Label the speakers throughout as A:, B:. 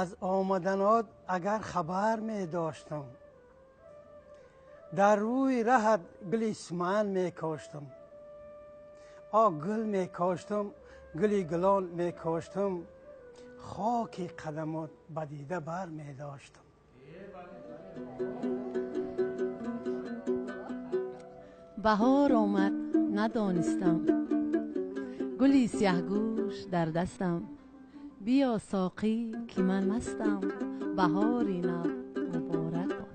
A: Аз омаданот агар хабар медоштам, дар рӯи раҳат гули суман мекоштам. О гул мекоштам, гули гулон мекоштам, хоки қадамот ба дида бар медоштам.
B: Баҳор омад, надонистам, гули сиёҳгӯш дар дастам. Биё соқӣ ки ман мастам, баҳори нав муборак бод.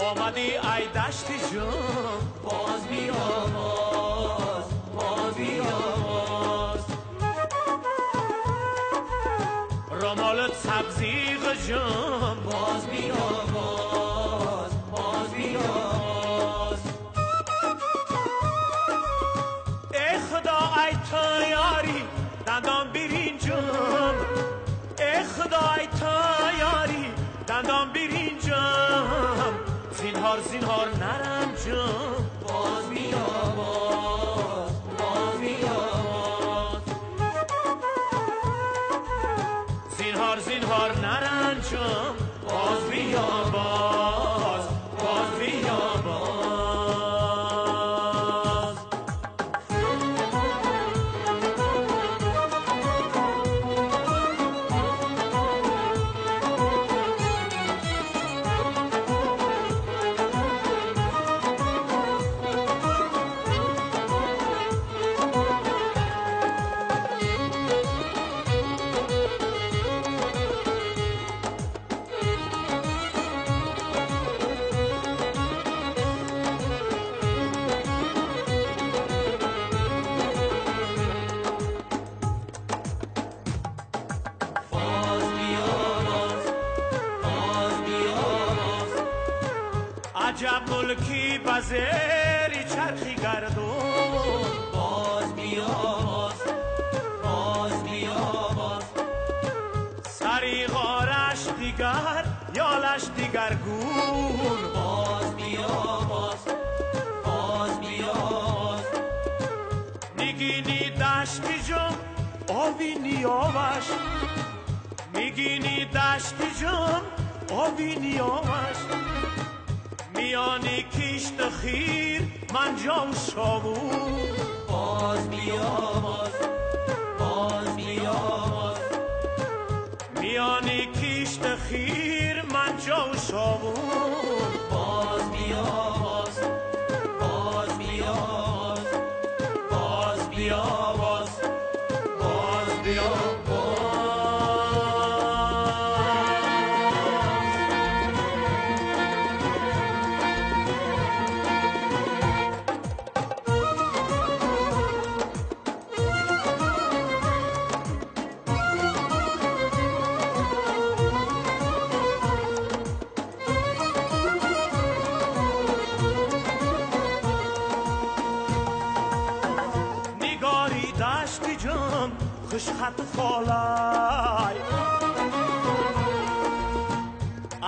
C: Омадӣ ай дашти ҷон, боз биё боз, боз биё боз. Ромолат сабзӣ ғҷон, боз биё боз, боз биё боз. Эй Худо ай тайёрӣ дандон биринҷам, эй Худо ай тайёрӣ дандон биринҷам. Зинҳор зинҳор наранҷам, боз биё боз, боз биё боз. Зинҳор зинҳор наранҷам, боз биё боз, боз биё боз. عجب ملکی بزری چرخی گردون، باز بیا باز، باز بیا باز. سری غارش دیگر یالش دیگر گون، باز بیا باز، باز بیا باز. نگینی دشتی جم آبی نیاوش، نگینی دشتی جم آبی نیاوش. میانی کشت خیر من جا و شاوون، باز بیا باز، باز بیا باز. میانی کشت خیر من جا و شاوون، باز بیا باز، باز بیا باز، باز بیا باز، باز بیا باز. Хушхат холай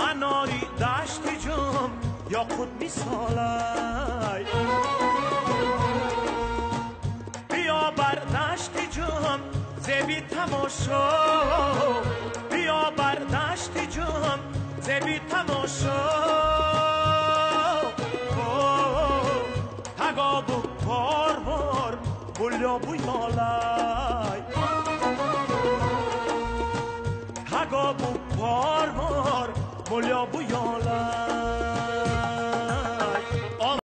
C: анори дашти ҷом ёқут мисолай. Биё бар дашти ҷом зеби тамошо, биё бар дашти ҷом зеби тамошо. Тагобу пор-пор булё буёлай, тагобу пор-пор булё буёлай.